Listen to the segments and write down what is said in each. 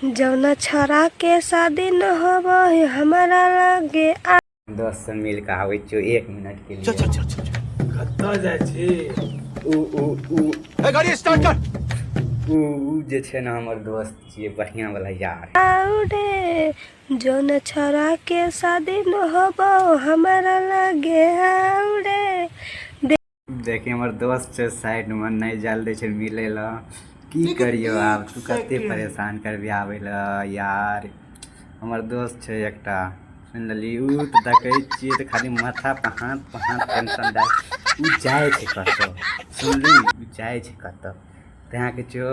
जौना छौड़ा के शादी न होबो है हमरा लगे आ। दोस्त से मिल के आबै छियौ एक मिनट के लिए। चल चल चल चल। कतऽ जाइ छी? उ उ उ ए, गाड़ी स्टार्ट कर। उ उ जे छै ने हमर दोस्त छियै, बढ़िया वाला यार। आउरे जौन छौड़ा के शादी न होबो हमरा लगे आउरे। देखी हमर दोस्त छै साइड में, नहीं जाल दै छै मिले ला। की लेकिन करियो एक आब, तू कते सेकेंड। परेशान करबी आबै ला यार। हमर दोस्त छै एकटा, सुनि लेली? उ तऽ देखै छियै तऽ खाली माथा पर हाथ पर हाथ टेंशन दए। उ जाइ छै कतऽ, सुनली? उ जाइ छै कतऽ तैं कहै छियौ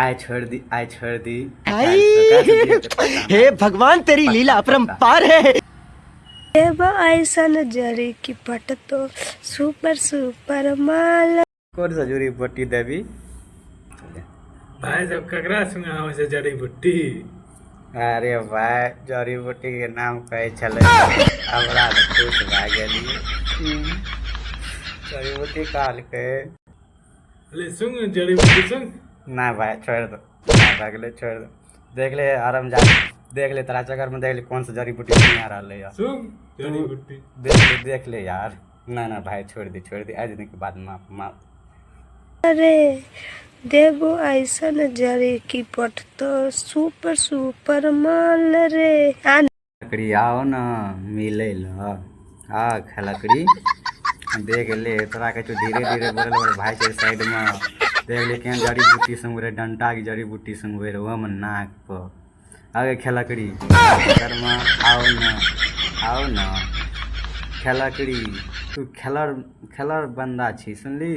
आइ छोड़ि दी, आइ छोड़ि दी। हे भगवान, तेरी लीला अपरंपार है। देबो ऐसन जरी की पटतो सुपर सुपर माल। कोन सा जड़ी बूटी देबी? भाई सब ककरा संगे आबै छै जड़ी बूटी? अरे भाई, जड़ी बूटी के नाम कहै छलै, हमरा तऽ खुश भए गेलियै। जड़ी बूटी कहलकै। ले सुन, जड़ी बूटी सुन। ना भाई, छोड़ि दो। ना, भए गेलै, छोड़ि दो। देख ले आराम जा, देख ले, तोरा चक्कर में देख ले कौन सा जड़ी बूटी नहीं आ रहलै है। सुन जड़ी बूटी। देख ले, देख ले यार। ना ना भाई, छोड़ दे, छोड़ दे। आज दिन के बाद माफ माफ। अरे देबो ऐसन जरी की पटतो सुपर सुपर माल रे आ। लकड़ी आओ न मिलै ल आ खलकड़ी। देख ले, तोरा कहै छौ धीरे धीरे बोलल। हमर भाई छै साइड में, देख ले केहन जड़ी बूटी सुंघबै रहै, डंटा के जड़ी बूटी सुंघबै रहै ओहोमे नाक पर। आगे खेलकड़ी शर्मा, आओ न, आओ न खेलकड़ी। तू खेलर खेलर बंदा छी, सुनली?